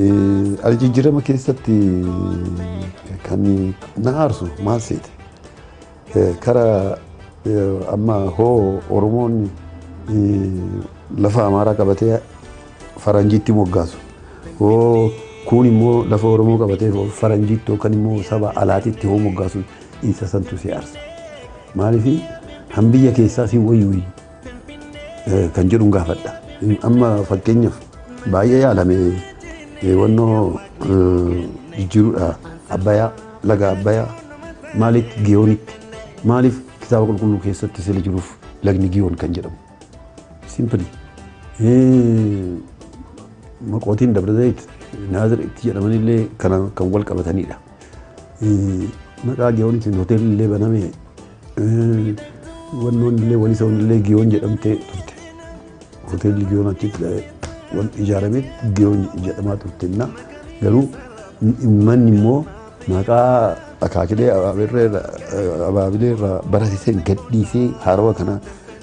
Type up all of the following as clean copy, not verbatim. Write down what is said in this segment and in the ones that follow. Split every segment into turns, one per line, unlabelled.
Ani jijjiirama keessatti kan na aarsu maal seete? Kara amma hoo Oromoon lafa Amaaraa qabatee faranjiitti moggaasu. Hoo kun immoo lafa Oromoo qabatee faranjiitti yookaan immoo saba alaatitti hoo moggaasu isa santu si aarsa. Maaliif han biyya keessaa si wayyuu kan jedhu gaafadha. Amma fakkeenyaaf baay'ee yaalame wannoo jijjiiruudha Abbayaa, laga Abbayaa maalitti Giyoonitti, maaliif kitaaba qulqulluu keessatti sila jiruuf lagni Giyoon kan jedhamu. Simply. Maqootiin Dabra Zayit Naaziritti jedhamanillee kan wal qabatanidha. Maqaa Giyoonitiin hoteelli illee baname, wannoon illee walisoon illee Giyoon jedhamtee turte. Hoteelli Giyoon achitti wal ijaaramee Giyoon jedhamaa turte. Garuu manni immoo maqaa akaakilee abaabilee irraa barsiiseen gadhiisee haarawaa kana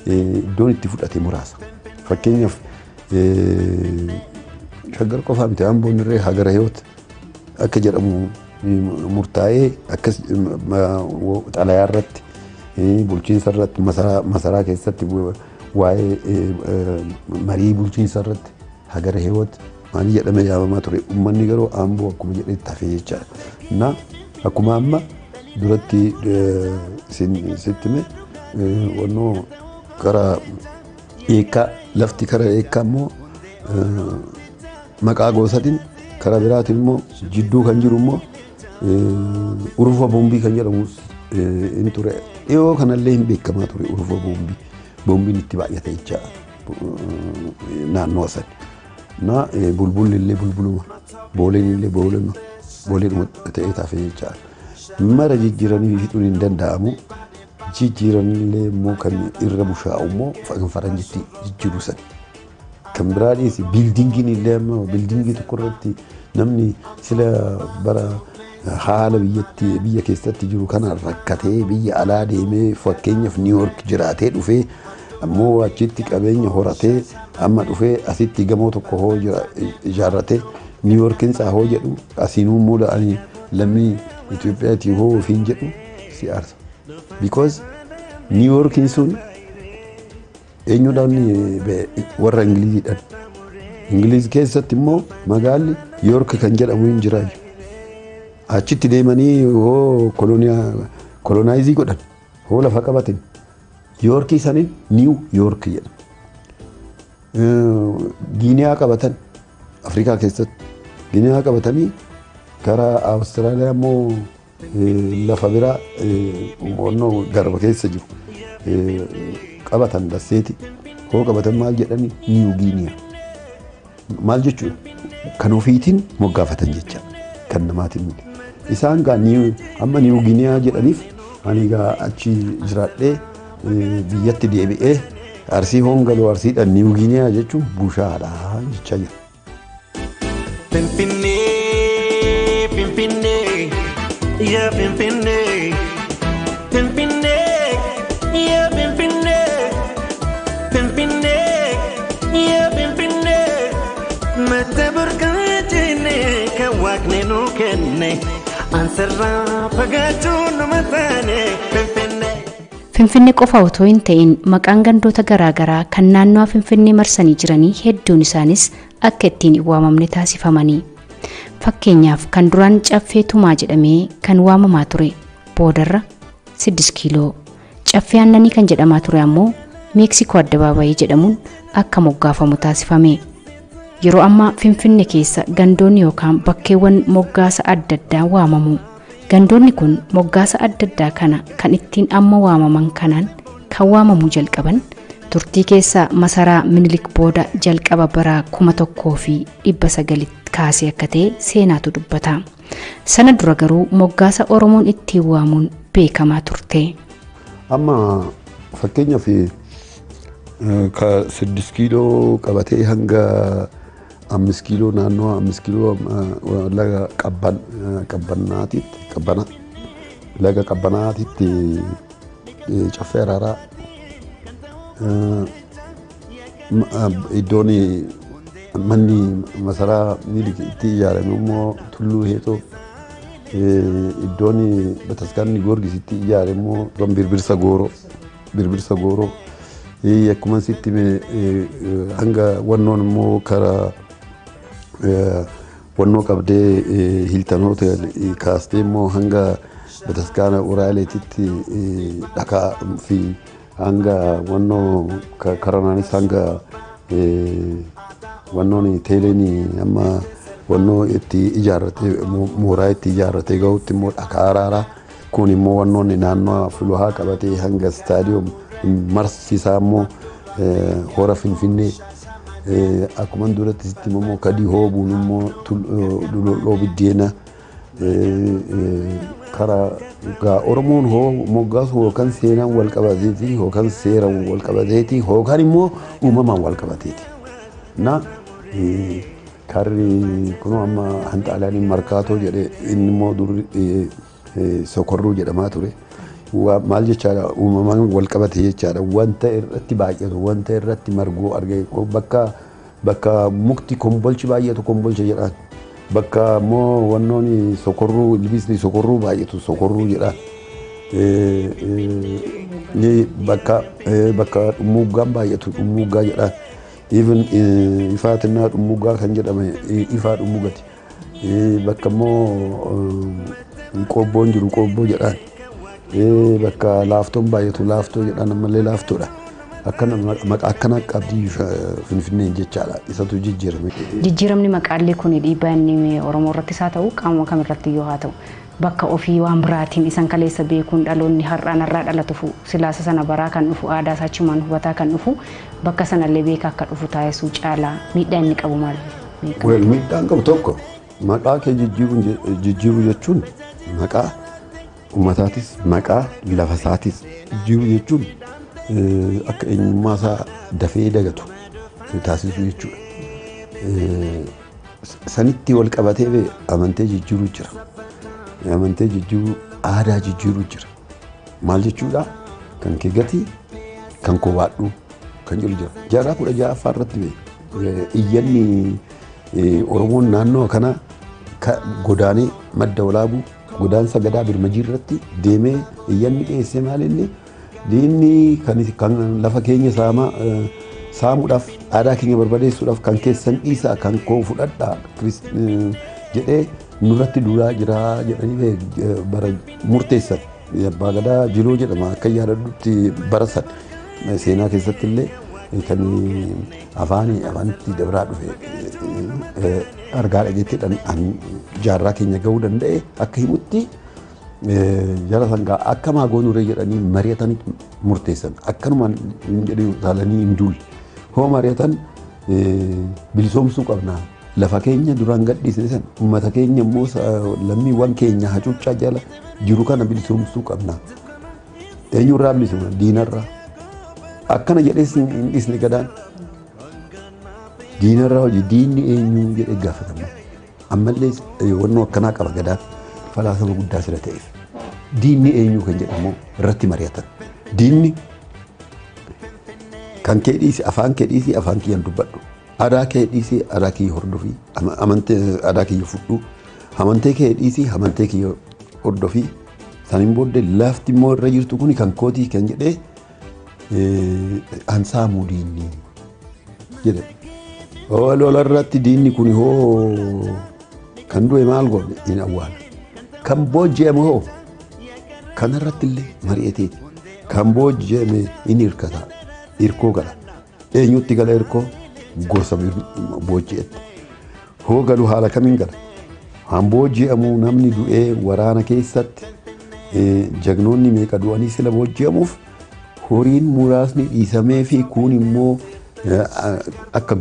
iddoon itti fudhate muraasa. Fakkeenyaaf Shaggar qofaa miti, Amboon irree Hagara Hiyoot akka jedhamu murtaa'ee akkas xalayaa irratti, bulchiinsa irratti, masaraa keessatti, waa'ee marii bulchiinsa irratti Hagara Hiyoot maali jedhamee yaamamaa ture. Uummanni garuu Amboo akkuma jedhetti hafee jechaadha. Na akkuma amma duratti sitti hime wannoo karaa eekkaa, lafti karaa eekkaa immoo maqaa gosatiin, karaa biraatiin immoo jidduu kan jiru immoo urufa boombii kan jedhamus hin ture. Dhiyoo kanallee hin beekamaa ture urufa boombii. Boombiin itti baay'ate jecha naannoo san. Na bulbulli illee bulbuluma, booleen illee boolema, booleedhuma ta'ee tafe jecha. Mara jijjiiranii fixuun hin danda'amu. Jijjiiranillee immoo kan irra bushaa'u immoo kan faranjitti jijjiiru sani. Kan biraa dhiisi, biildingiin illee amma biildingii tokko irratti namni sila bara haala biyyatti biyya keessatti jiru kana rakkatee biyya alaa deemee, fakkeenyaaf New York jiraatee dhufee, ammoo achitti qabeenya horatee amma dhufee asitti gamoo tokko hoo ijaarratee New Yorkiin hoo jedhu, asiinuu immoo ani lammii Itoophiyaati hoo ofiin jedhu si aarsa. Because New Yorkiin sun eenyuudhaan warra Ingiliziidhaan. Ingiliz keessatti immoo magaalli York kan jedhamu hin jiraayu. Achitti deemanii hoo colonize godhan, hoo lafa qabatin, Yorkii saniin New York jedhama. Giiniyaa qabatan Afrikaa keessatti. Giiniyaa qabatanii karaa Awustiraaliyaa immoo lafa biraa wannoo garba keessa jiru qabatan, dasseeti. Hoo qabatan maal jedhani? New Guinea. Maal jechuudha? Kan ofiitiin moggaafatan jecha, kan namaatiin miti. Isaan gaa amma New Guinea jedhaniif ani gaa achi jiraadhee biyyatti deebi'ee Arsii hongaloo Arsiidhaan New Guinea jechuun bushaadha jechaa jira.
Finfinnee, Finfinnee, yaa Finfinnee, Finfinnee, yaa Finfinnee, Finfinnee, yaa Finfinnee, mata burqaa jennee kan waaqni nuu kenne, ansarraa fagaachuu numa taane Finfinnee.
Finfinnee qofa otoo hin ta'in maqaan gandoota garaagaraa kan naannoo Finfinnee marsanii jiranii hedduun isaanis akka ittiin hin waamamne taasifamanii. Fakkeenyaaf kan duraan Caffee Tumaa jedhamee kan waamamaa ture boodarra 6 kiiloo, Caffee Aannanii kan jedhamaa ture ammoo Meeksikoo Addabaabayii jedhamuun akka moggaafamu taasifame. Yeroo ammaa Finfinnee keessa gandoonni yookaan bakkeewwan moggaasa adda addaa waamamu. Gandoonni kun moggaasa adda addaa kana kan ittiin amma waamaman kanaan kan waamamuu jalqaban turtii keessa masaraa Minilik booda jalqaba bara 1900 kaasee akka ta'e seenaatu dubbata. Sana dura garuu moggaasa Oromoon ittiin waamuun beekamaa turte.
Amma fakkeenyaaf ka 6 kiiloo qabatee hanga 5 kiiloo, naannoo 5 kiiloo laga Qabbanaatitti, Qabbana, laga Qabbanaatitti Caffee Araaraa, iddoon Manni masaraa Minilik itti ijaarame immoo Tulluu Heexoo. Iddoon bataskaanni Goorgis itti ijaarame immoo Birbirsa Gooroo. Birbirsa Gooroo. Akkuma sitti hanga wannoon immoo karaa wannoo qabdee Hiltanoota kaastee immoo hanga bataskaana Uraaleetitti dhakaa fi hanga wannoo karanaanis hanga wannoon teeleen amma wannoo itti ijaarratee mooraa itti ijaarratee gahutti immoo dhakaa araaraa kun immoo wannoon naannoo Filuhaa qabatee hanga istaadiyoom marsisaa immoo hora Finfinnee akkuma duratti sitti immoo kadii hoobuun immoo lol'oo biddeena karaa gaa Oromoon hoo moggaasu yookaan seenaan wal qabateeti yookaan seeraan wal qabateeti yookaan immoo uumamaan wal qabateeti. Na karri kun amma hanxaaliyaaniin Markaatoo jedhee inni immoo dur Sokorruu jedhamaa ture. Maal jechaadha uumamaan wal qabate jechaadha wanta irratti baay'atu wanta irratti marguu argee bakka mukti kombolchi baay'atu kombolcha jedhaan. Bakka immoo wannoon sokorruu ilbiisni sokorruu baay'atu sokorruu jedhaan. Bakka dhummuuggaan baay'atu dhummuuggaa jedhaan. Even ifaatinnaa dhummuuggaa kan jedhame ifaa dhummuugati. Bakka immoo qoobboon jiru qoobboo jedhaan. Bakka laaftoon baay'atu laaftoo jedhaan ammallee laaftoodha. Akkana maqaa akkana qabdii Finfinneen jechaadha. Isatu jijjiirame.
Jijjiiramni maqaalee kun dhiibbaa inni Oromoo irrattis haa ta'u qaama kamirratti iyyuu haa ta'u bakka ofii waan biraatiin isan kaleessa beekuun dhaloonni har'aan har'aa dhalatu silaasa sana baraa kan dhufu aadaa isaa achumaan hubataa kan dhufu bakka sanallee beekaa akka dhufu taasisuu caalaa miidhaa inni qabu maal?
Miidhaan qabu tokko maqaa kee jijjiiruu jechuun maqaa uummataatis maqaa lafa isaatis jijjiiruu jechuun akka eenyummaa isaa dafee dagatu taasisuu jechuudha. Sanitti wal qabatee amantee jijjiiruu jira. Amantee jijjiiruu aadaa jijjiiruu jira. Maal jechuudha? Kan kee gatii kan koo baadhu kan jedhu jira. Jaarraa 16ffaa irratti iyyanni Oromoon naannoo kana godaanee madda walaabuu godaansa gadaa birmajii irratti deemee iyyanni dhiyeessee maal inni diinni kan lafa keenya saamuudhaaf aadaa keenya barbadeessuudhaaf kan keessan dhiisaa kan koo fudhadhaa jedhee nurratti duulaa jira jedhanii bara murteessan. Abbaa Gadaa Jiloo jedhama akka yaadadhutti bara san seenaa keessatti illee kan afaanitti dabraa dhufe argaa dhageettiidhaan jaarraa keenya gahuu danda'e akka himutti jara sangaa akka maagoonuree jedhanii mari'atanii murteessan akkanumaan hin jedhanii utaalanii hin duulle hoo mari'atan bilisoomsuu qabna lafa keenya duraan gadhiisne san uummata keenya immoo lammiiwwan keenya hacuuccaa jala jiru kana bilisoomsuu qabna eenyurraa bilisoomna diinarraa akkana jedhees hin dhiisne gadaan diinarraa hojii diinni eenyu jedhee gaafatama ammallee wannoo akkanaa qaba gadaan falaasama guddaa sira ta'eef diinni eenyu kan jedhamu irratti mari'atan diinni kan kee dhiisi afaan kee dhiisi afaan kiyyaan dubbadhu aadaa kee dhiisi aadaa kiyya hordofii amantee aadaa kiyya fudhu amantee kee dhiisi amantee kiyya hordofii saniin booddee lafti immoo irra jirtu kuni kan kootii kan jedhee ansaamuu diinni jedhe. Lola irratti diinni kun hoo kan du'e maal goone hin awwaala. Kan booji'ame hoo kanarratti illee mari'ateeti. Kan booji'ame inni hirkata. Hirkoo gala. Eenyutti gala hirkoo? Gosa booji'etti. Hoo galu haala kamiin gala? Han booji'amu namni du'ee waraana keessatti jagnoonni meeqa du'anii sila booji'amuuf horiin muraasni dhiisamee fi kun immoo akka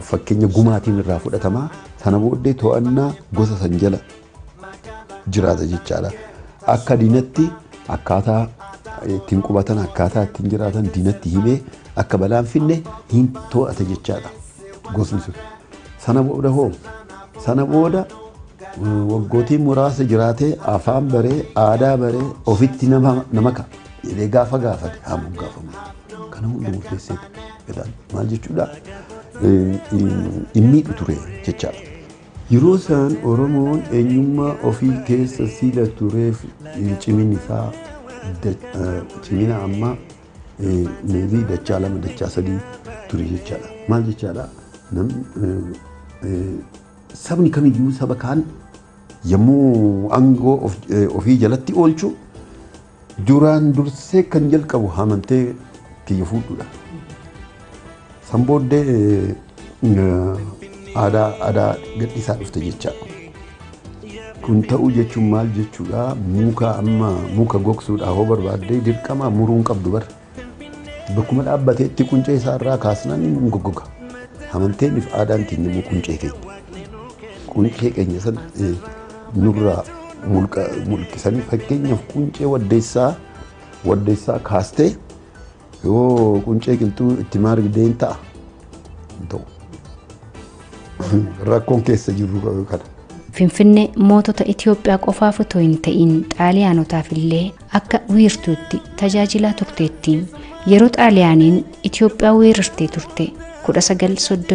fakkeenya gumaatiin irraa fudhatamaa sana booddee to'annaa gosa san jala jiraata jechaadha. Akka diinatti akkaataa ittiin qubatan akkaataa ittiin jiraatan diinatti himee akka balaan finne hin to'ata jechaadha gosni sun. Sana booda hoo sana booda waggootiin muraasa jiraatee afaan baree aadaa baree ofitti nama ka'a jedhee gaafa gaafate haa moggaafamu. Kana hundi murteesseeti. Gadaan maal jechuudha? hin miidhu ture jechaadha. Yeroo isaan Oromoon eenyummaa ofii keessa siila tureef ciminni isaa cimina amma meebii dachaa 2 dachaa 3 ture jechaadha. Maal jechaadha? Sabni kamiyyuu saba kaan yommuu aangoo ofii jalatti oolchu duraan dursee kan jalqabu amantee kiyya fuudhuudha. San booddee aadaa gadhiisaa dhufte jechaadha. Kun ta'uu jechuun maal jechuudha? Muka amma muka gogsuudha hoo barbaaddee dirqama muruu hin qabdu bara. Bakkuma dhaabbateetti quncee isaa irraa kaasnaan inni goggoga. Amanteen fi aadaan keenya immoo quncee keenya. Quncee keenya san nurraa mulqisanii fakkeenyaaf quncee waddeessaa kaastee yoo quncee qilxuu itti maargidee hin ta'a. Hin ta'u. Rakkoon keessa jirru kana.
Finfinnee mootota Itoophiyaa qofaaf otoo hin ta'in Xaaliyaanotaaf illee akka wiirtuutti tajaajilaa turteetti. Yeroo Xaaliyaaniin Itoophiyaa weerartee turte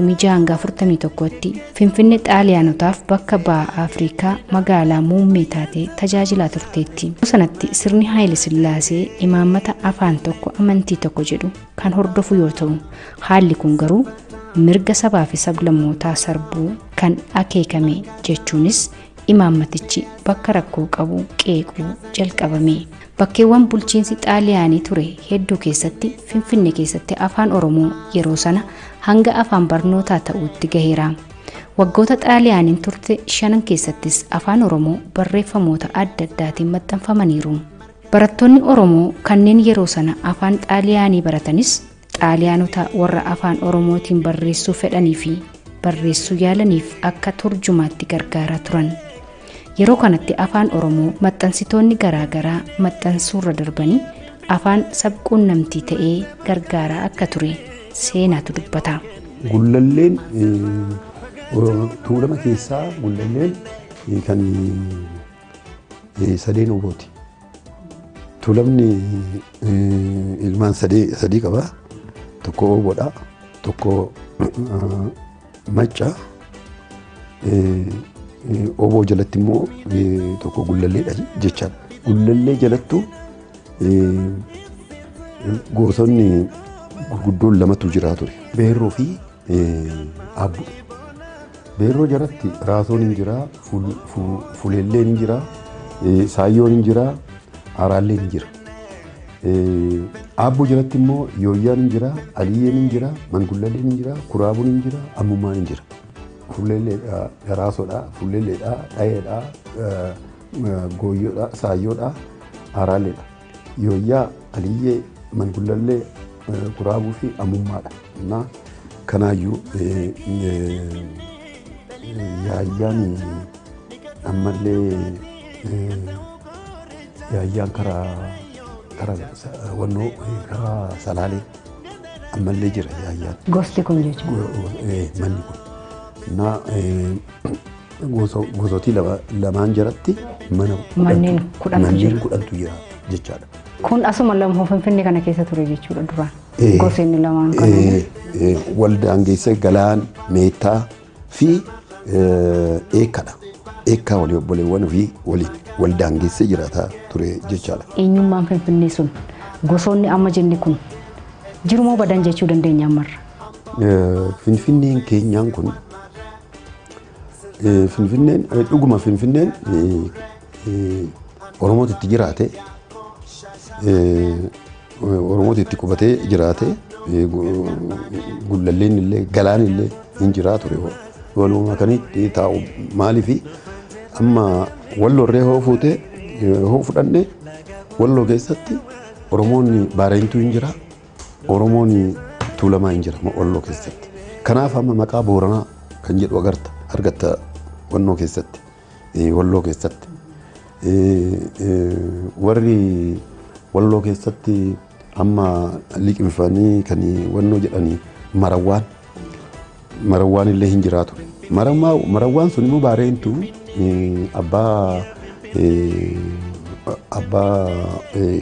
1936-41tti Finfinnee Xaaliyaanotaaf bakka ba'a Afrikaa magaalaa muummee taatee tajaajilaa turteetti. Yeroo sanatti sirni Haayile Sillaasee imaammata afaan tokko amantii tokko jedhu kan hordofu yoo ta'u, haalli kun garuu mirga sabaa fi sablammootaa sarbuu kan akeekame jechuunis imaammatichi bakka rakkoo qabu qeequu jalqabame. Bakkeewwan bulchiinsi Xaaliyaanii ture hedduu keessatti Finfinnee keessatti afaan Oromoo yeroo sana hanga afaan barnootaa ta'uutti gaheera. Waggoota Xaaliyaaniin turte 5 keessattis afaan Oromoo barreeffamoota adda addaatiin maxxanfamaniiru. Barattoonni Oromoo kanneen yeroo sana afaan Xaaliyaanii baratanis Xaaliyaanota warra afaan Oromootiin barreessuu fedhanii fi barreessuu yaalaniif akka turjumaatti gargaaraa turan. Yeroo kanatti afaan Oromoo maxxansitoonni garaagaraa maxxansuurra darbanii afaan sabquunnamtii ta'ee gargaaraa akka ture seenaatu dubbata.
Gullalleen tuulama keessaa gullalleen kan sadeen obooti. Tuulamni ilmaan sadii qaba. Tokko oboodha, tokko macca, oboo jalatti immoo tokko gullalleedha jechaadha. Gullallee jalattu gosoonni gurguddoon lamatu jira ture. Beerroo fi Aabbuu. Beerroo jalatti raasoon hin jira, fuleelleen hin jira, saayyoon hin jira, araalleen hin jira. Aabbuu jalatti immoo yooyyaan hin jira, aliyyeen hin jira, mangullalleen hin jira, kuraabuun hin jira, ammummaan hin jira. Fuleelleedha, raasoodha, fuleelleedha, dhayeedha, gooyyoodha, saayyoodha, araalleedha. Yooyyaa, aliyyee, mangullallee, kuraabuu fi ammummaadha. Kanaayyuu yaayyaan ammallee yaayyaan karaa wannoo karaa salaalee ammallee jira yaayyaan.
Gosti kun jechuudha.
Manni kun. Gosooti lamaan jalatti mana
manneen
kudhantu jira jechaadha.
Kun asuma lama Finfinnee kana keessa ture jechuudha duraan. Gosoonni lamaan kan.
Waldaan geesse Galaan, Meettaa fi Eekkaadha. Eekkaa walii obboleewwan ofii waliin waldaan geesse jiraataa ture jechaadha.
Eenyummaan Finfinnee sun gosoonni amma jenne kun jirumoo badan jechuu dandeenya ammarra.
Finfinneen keenyaan kun Finfinneen dhuguma Finfinneen Oromootu itti jiraate Oromootu itti qubatee jiraate gullalleen illee galaan illee hin jiraa ture. Walumaa kanitti taa'u maaliifi amma wallorree hoo fuutee hoo fudhanne walloo keessatti Oromoonni Baareentuu hin jira, Oromoonni Tuulamaa hin jira walloo keessatti. Kanaaf amma maqaa Booranaa kan jedhu agarta argatta wannoo keessatti walloo keessatti. Warri walloo keessatti amma liqimfanii kan wannoo jedhanii marawwaan illee hin jiraatu. Marawwaan sun immoo Baareentuu abbaa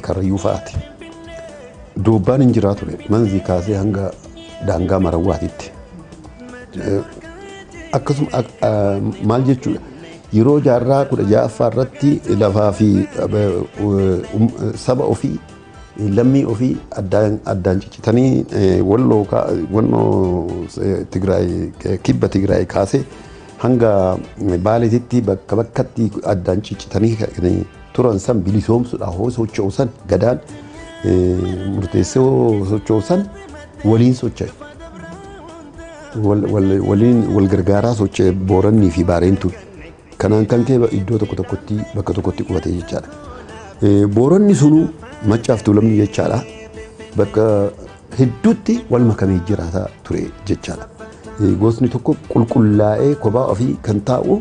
Karrayyuu fa'aati. Duubbaan hin jiraa ture. Manzii kaasee hanga daangaa marawwaatitti. Akkasuma maal jechuudha yeroo jaarraa 16ffaa irratti lafaa fi saba ofii lammii ofii addaan ciccitanii walloo Tigraay kibba Tigraay kaasee hanga Baaleetitti bakka bakkatti addaan ciccitanii turan san bilisoomsuudhaaf hoo socho'u san gadaan murteessee socho'u san waliin socho'e. Waliin wal gargaaraa socho'e Boorannii fi Baareentuun. Kanaan kan ka'e iddoo tokko tokkotti bakka tokkotti qubatee jechaadha. Booranni sunuu Maccaaf Tuulamni jechaadha. Bakka hedduutti wal makamee jiraataa ture jechaadha. Gosni tokko qulqullaa'ee kophaa ofii kan taa'u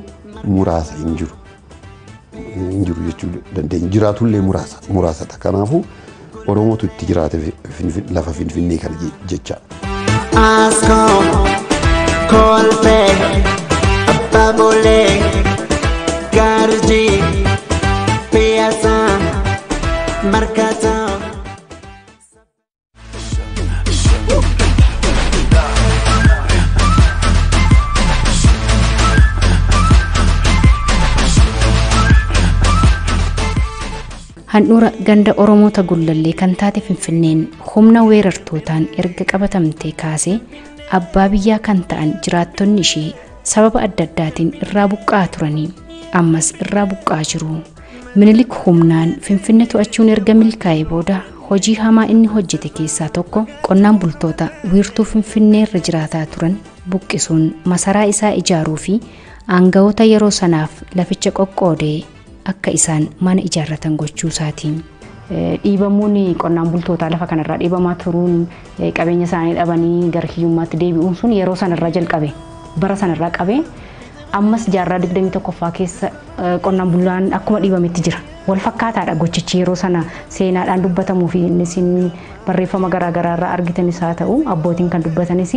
muraasa hin jiru. Hin jiru jechuu dandeenya. Jiraatullee muraasata. Kanaafuu Oromootu itti jiraate lafa Finfinnee kana jechaadha.
Askoo, Kolfee, Abbaa Garjii, Piyaasaa, Markaataa.
Handhuura ganda Oromoota Gullallee kan taate Finfinneen humna weerartootaan erga qabatamtee kaasee abbaa biyyaa kan ta'an jiraattonni ishee sababa adda addaatiin irraa buqqa'aa turanii ammas irraa buqqa'aa jiru. Minilik humnaan Finfinnee to'achuun erga milkaa'ee booda hojii hamaa inni hojjete keessaa tokko qonnaan bultoota wiirtuu Finfinnee irra jiraataa turan buqqisuun masaraa isaa ijaaruu fi aangawoota yeroo sanaaf laficha qoqqoodee akka isaan mana ijaarratan gochuu isaatiin. Dhiibamuun qonnaan bultootaa lafa kanarraa dhiibamaa turuun qabeenya isaanii dhabanii gara hiyyummaatti deebi'uun sun yeroo sanarraa jalqabe bara sanarraa qabee ammas jaarraa 21ffaa keessa qonnaan bulaan akkuma dhiibametti jira. Wal fakkaataadha gochichi yeroo sana seenaadhaan dubbatamuu fi innis barreeffama garaagaraa irraa argitanis haa ta'u abbootiin kan dubbatanis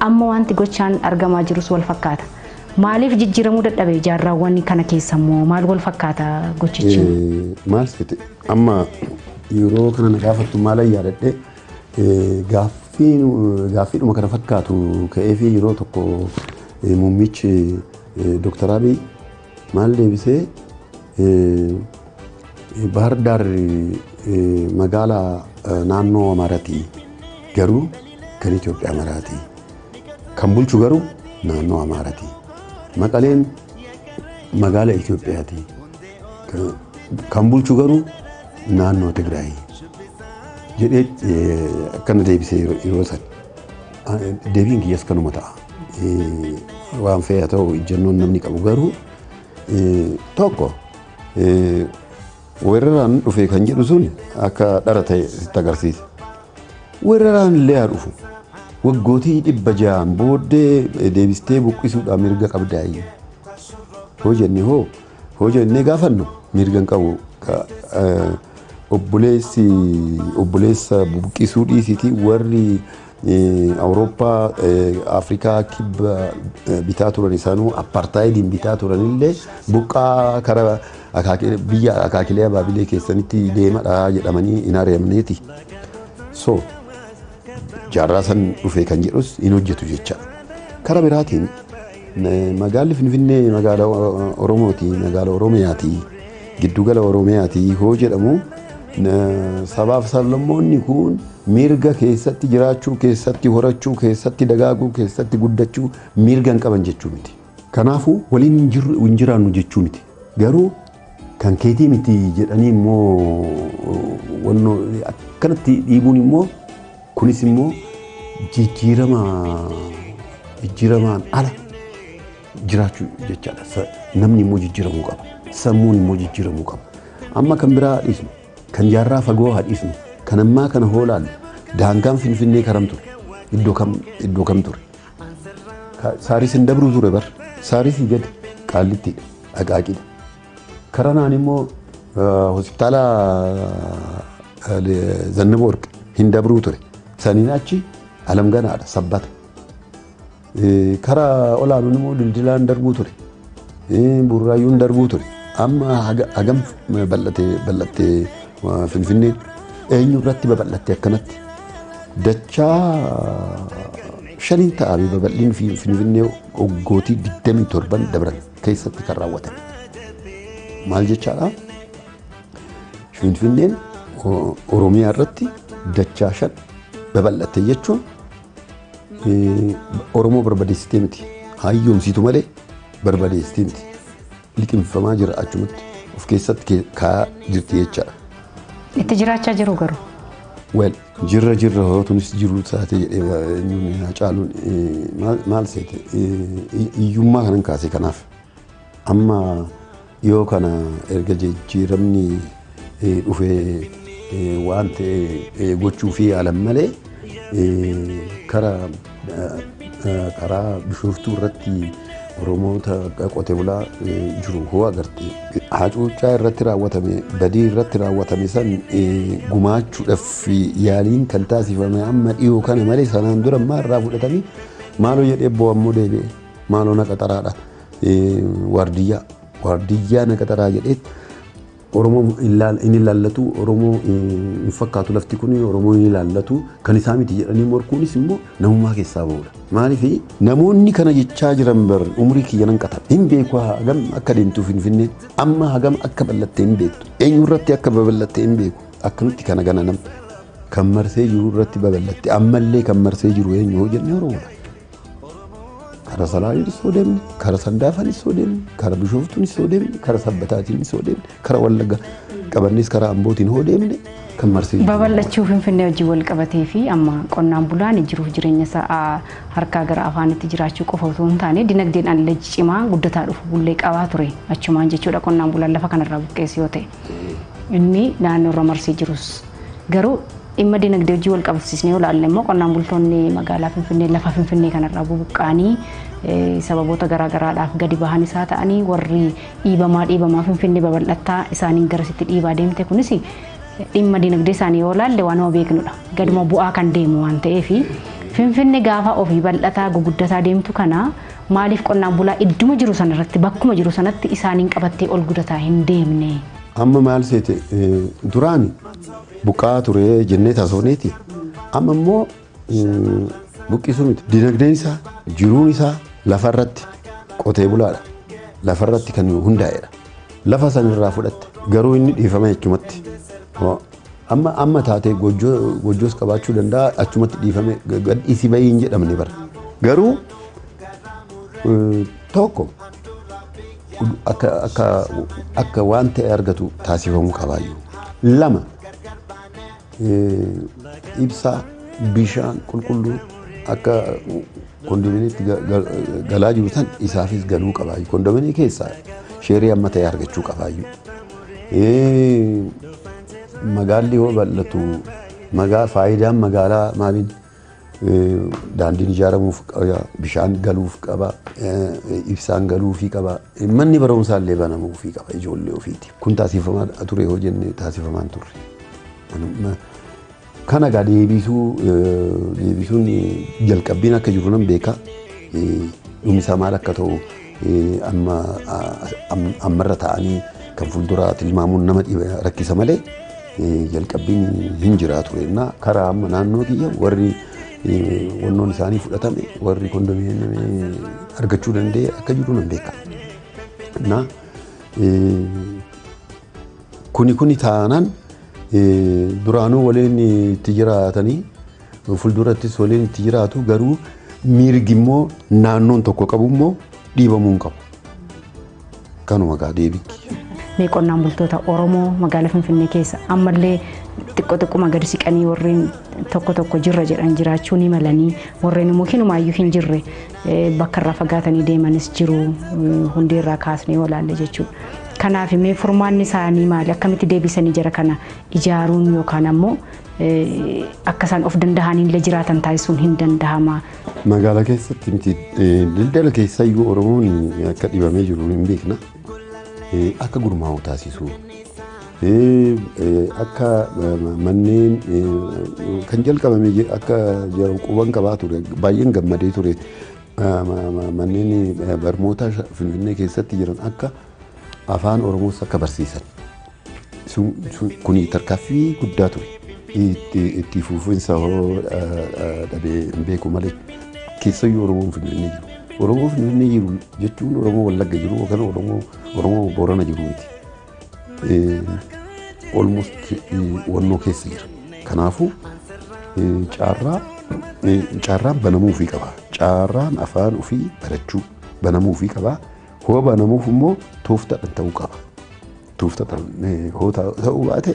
amma wanti gochaan argamaa jirus wal fakkaata. Maaliif jijjiiramuu dadhabe jaarraawwan kana keessa immoo maal wal fakkaata gochichi?
Maal seete amma yeroo kana na gaafattu maal yaadadhe gaaffiidhuma kana fakkaatu ka'ee fi yeroo tokko muummichi Dr. Abiy maal deebisee Bahar Daar magaalaa naannoo Amaaraati garuu kan Itoophiyaa Amaaraati kan bulchu garuu naannoo Amaaraati. Maqaleen magaala Itoophiyaati. Kan bulchu garuu naannoo Tigraay jedhee akkana deebisee yeroo san. Deebiin kiyyas kanuma ta'a. Waan fe'aa ta'u ijjannoon namni qabu garuu tokko weeraraan dhufe kan jedhu sun akka dhara ta'e sitti agarsiisa. Weeraraan illee haa dhufu. Waggootii 600 booddee deebistee buqqisuudhaan mirga qabdaayi. Hoo jennee hoo jennee gaafannu mirga hin qabu. Obboleessa buqqisuu dhiisitii warri Awurooppaa Afrikaa kibba bitaa turan isaanuu apartaayidiin bitaa turanillee buqqaa karaa biyya akaakilee abaabilee keessanitti deemadha jedhamanii hin ari'amneeti. So jaarraa san dhufe kan jedhus hin hojjetu jecha. Karaa biraatiin magaalli Finfinnee magaala Oromooti, magaala Oromiyaati, giddugala Oromiyaati hoo jedhamu sabaaf sablammoonni kun mirga keessatti jiraachuu, keessatti horachuu, keessatti dagaaguu, keessatti guddachuu mirga hin qaban jechuu miti. Kanaafuu waliin hin jiraannu jechuu miti. Garuu kan keetii miti jedhanii immoo akkanatti dhiibuun immoo kunis immoo jijjiiramaan ala jiraachuu jechaadha. Namni immoo jijjiiramuu qaba. Sammuun immoo jijjiiramuu qaba. Amma kan biraa dhiisnu, kan jaarraa fagoo haa dhiisnu, kan ammaa kana hoo laallu daangaan Finfinnee karam ture? Iddoo kam ture? Saaris hin dabruu ture bar. Saarisii gadi Qaallittiidha, Aqaaqiidha. Karanaan immoo hospitaala Zannabawarq hin dabruu ture. Saniin achi Alamganaadha, Sabbata. Karaa olaanuun immoo Dildilaan darbuu ture. Burraayyuun darbuu ture. Amma hagam bal'attee Finfinneen eenyu irratti babal'atte akkanatti dachaa shaniin ta'ame babal'inni Finfinnee waggootii 27 dabran keessatti kan raawwatame. Maal jechaadha? Finfinneen Oromiyaa irratti dachaa 5 babal'atte jechuun Oromoo barbadeessitee miti. Hayyoomsitu malee barbadeessitee miti. Liqimfamaa jira achumatti of keessatti kaa'aa jirti jechaadha.
Itti jiraachaa jiru garuu.
Well, jirra hootunis jiruu taate jedhee eenyuun Haacaaluun maal seete hiyyummaa kanan kaase kanaaf amma yoo kana erga jijjiiramni dhufee waan ta'e gochuu fi yaalan malee karaa Bishooftuu irratti Oromoota qotee bulaa jiru hoo agarte hacuuccaa irratti raawwatame badii irratti raawwatame san gumaachuudhaaf yaaliin kan taasifame amma dhiyoo kana malee sanaan dura ammaa irraa fudhatanii maaloo jedhee bo'ammoo deebi'e maaloo na qaxaraadha waardiyyaa na qaxaraa jedhee Oromoo hin ilaallatu Oromoo hin fakkaatu lafti kun Oromoo hin ilaallatu kan isaa miti jedhanii morkuunis immoo namummaa keessaa ba'uudha. Maaliif namoonni kana jechaa jiran bar umurii kiyya nan qatan hin beeku hagam akka deemtu Finfinnee amma hagam akka bal'atte hin beektu eenyurratti akka babal'atte hin beeku akkamitti kana gana nam kan marsee jiru irratti babal'atte ammallee kan marsee jiru eenyu hoo jennee Oromoodha. Kara Salaaleen soo deemne, kara Sandaafaan soo deemne, kara Bishooftuun soo deemne, kara Sabbataatiin soo deemne, kara Wallagga qabannis kara Ambootiin hoo deemne kan marsee jiru.
Babal'achuu Finfinnee wajjin wal qabatee fi amma qonnaan bulaan jiruuf jireenya isaa harkaa gara afaanitti jiraachuu qofa otoo hin taane dinagdeen allee cimaa guddataa dhufu bullee qabaa ture achumaan jechuudha qonnaan bulaan lafa kanarraa buqqeessu yoo ta'e. Inni naannoo irra marsee jirus garuu dhimma dinagdee wajjin wal qabsiisnee yoo ilaalle immoo qonnaan bultoonni magaalaa Finfinnee lafa Finfinnee kanarraa bubuqqaanii sababoota garaagaraadhaaf gadi bahan isaa ta'anii warri dhiibamaa Finfinnee babal'attaa isaaniin garasitti dhiibaa deemte kunis dhimma dinagdee isaanii yoo ilaalle waanuma beeknudha. Gaduma bu'aa kan deemu waan ta'eef Finfinnee gaafa ofii bal'ataa guguddataa deemtu kana maaliif qonnaan bulaa idduma jiru sanarratti bakkuma jiru sanatti isaaniin qabattee ol guddataa hin deemne?
Amma maal seete duraan buqqaa ture jennee taasifneeti. Amma immoo buqqisuu miti. Dinagdeen isaa jiruun isaa lafarratti qotee bulaadha. Lafarratti kan hundaa'edha. Lafa sanirraa fudhatte garuu inni dhiifama jechumatti. Amma taatee gojjoos qabaachuu danda'a achumatti dhiifame gadhiisii bahii hin jedhamne bara. Garuu tokko akka waan ta'e argatu taasifamuu qabaayyuu. Lama ibsaa bishaan qulqulluu akka kondominiitti galaa jiru san isaafis galuu qabaayyuu. Kondominii keessaa sheerii amma ta'e argachuu qabaayyuu. Magaalli yoo bal'atu faayidaan magaalaa maaliin daandiin ijaaramuuf qaba, bishaan galuuf qaba, ibsaan galuufii qaba, manni barumsaa illee banamuufii qaba ijoollee ofiiti. Kun taasifamaa ture yoo jenne taasifamaa hin turre. Kana egaa deebisuun jalqabbiin akka jiru nan beeka. Dhumisaa maal akka ta'u ammarra ta'anii kan fuulduraa tilmaamuun nama rakkisa malee jalqabbiin hin jiraa ture. Karaa amma naannoo kiyya warri wannoon isaanii fudhatame warri kondominiyeemii argachuu danda'e akka jiru nan beeka. Kuni taanaan duraanuu waliin itti jiraatanii fuuldurattis waliin itti jiraatu garuu mirgi immoo naannoon tokko qabu immoo dhiibamuu hin qabu. Kanuma gaa deebii.
Mee qonnaan bultoota Oromoo magaalaa Finfinnee keessa ammallee xiqqoo xiqquma gadi siqanii warreen tokko tokko jirra jedhan jiraachuu ni malanii warreen immoo hinumaayyuu hin jirre bakka irraa fagaatanii deemanis jiru hundeerraa kaasnee yoo ilaalle jechuudha. Kanaaf mee furmaanni isaanii maali? Akkamitti deebisanii jara kana ijaaruun yookaan ammoo akka isaan of danda'aniillee jiraatan taasisuun hin danda'ama.
Magaalaa keessatti miti daldala keessayyuu Oromoon akka dhibamee jiru hin beekna. Akka gurmaa'u taasisuu akka manneen kan jalqabame akka quban qabaa ture baay'een gammadee ture manneen barnoota Finfinnee keessatti jiran akka afaan Oromoos akka barsiisan kuni tarkaanfii guddaa ture. Itti fufiinsa hoo dhabee hin beeku malee. Keessayyuu Oromoon Finfinnee jiru. Oromoo Finfinnee jiru jechuun Oromoo Wallagga jiru yookaan Oromoo Boorana jiru miti. Almost wannoo keessa jira. Kanaafuu carraan banamuu ofii qaba. Carraan afaan ofii barachuu banamuu ofii qaba. Hoo banamuuf immoo tooftaadhaan ta'uu qaba. Tooftaadhaan hoo ta'uu baate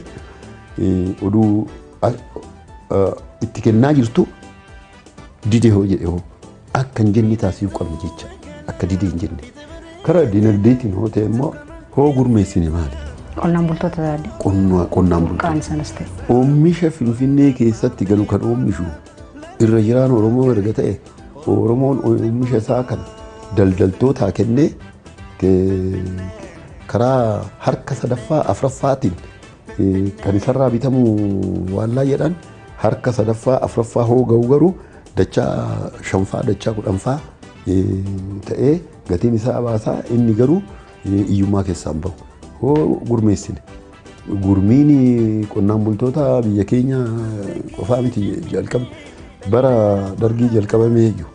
oduu itti kennaa jirtu didee hoo jedhe hoo akka hin jenne taasisuu qabna jecha akka didee hin jenne. Karaa dinagdeetiin hoo ta'e immoo hoo gurmeessine maali?
Qonnaan bultoota
Qonnaan bultoota.
Sanas ta'e.
Oomisha Finfinnee keessatti galu kan oomishu irra jiraan Oromoo erga ta'e Oromoon oomisha isaa kana daldaltootaa kennee karaa harka sadaffaa afuraffaatiin kan isarraa bitamu waan laayyeedhaan harka sadaffaa afuraffaa hoo ga'u garuu dachaa shanfaa dachaa kudhanfaa ta'ee gatiin isaa baasaa inni garuu hiyyummaa keessaan bahu. Hoo gurmeessine gurmiin qonnaan bultoota biyya keenya qofaa miti jalqabe bara dargii jalqabamee jiru.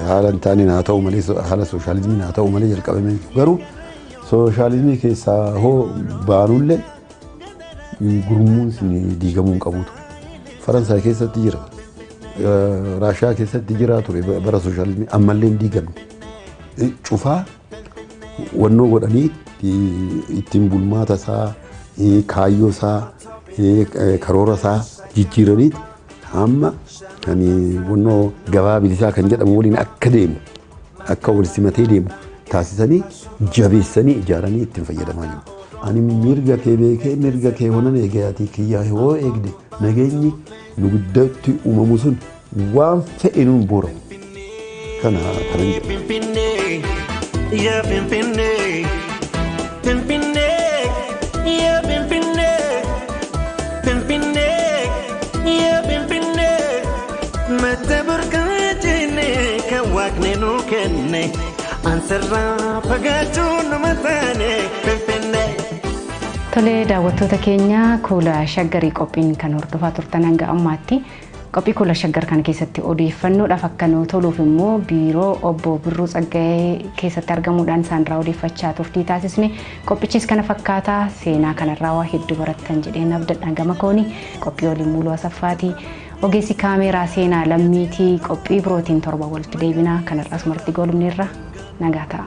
Haala hin taaneen haa ta'u malee haala sooshaalizimiin haa ta'u malee jalqabamee jiru. Garuu sooshaalizimii keessaa hoo baanullee gurmuun sun diigamuu hin qabuutu. Faransaay keessatti jira. Raashiyaa keessatti jira ture bara sooshaalizimii ammallee hin diigamne. Cufaa wannoo godhanii ittiin bulmaata isaa, kaayyoo isaa, karoora isaa jijjiiraniiti hamma kan wannoo gabaa bilisaa kan jedhamu waliin akka deemu akka wal simatee deemu taasisanii jabeessanii ijaaranii ittiin fayyadamaa jiru. Ani mirga kee beekee mirga kee honan eegayaatii kiyyaa hoo eegde nageenyi nu gidduutti uumamu sun waan fedhe nuun booramu. Kana kanan jedha.
Finfinnee, yaa Finfinnee, Finfinnee, yaa Finfinnee, Finfinnee, yaa Finfinnee, madda burqaa jennee kan waaqni nuu kenne, ansarraa fagaachuu nama taane Finfinnee.
Tolee daawwattoota keenya kuula shaggarii qophiin kan hordofaa turtan hanga ammaatti qophii kuula shaggar kana keessatti odeeffannoodhaaf akka nu toluuf immoo biiroo obbo Birruu Tsaggaayee keessatti argamuudhaan isaanirraa odeeffachaa turtii taasisne qophichis kana fakkaataa seenaa kanarraa waa hedduu barattan jedheen abdadhaan gama kooni qophii waliin Muuluu Asaffaatii ogeessi kaameeraa seenaa lammiitii qophii birootiin torba walitti deebinaa kanarraas marti goolumneerra nagaa ta'a.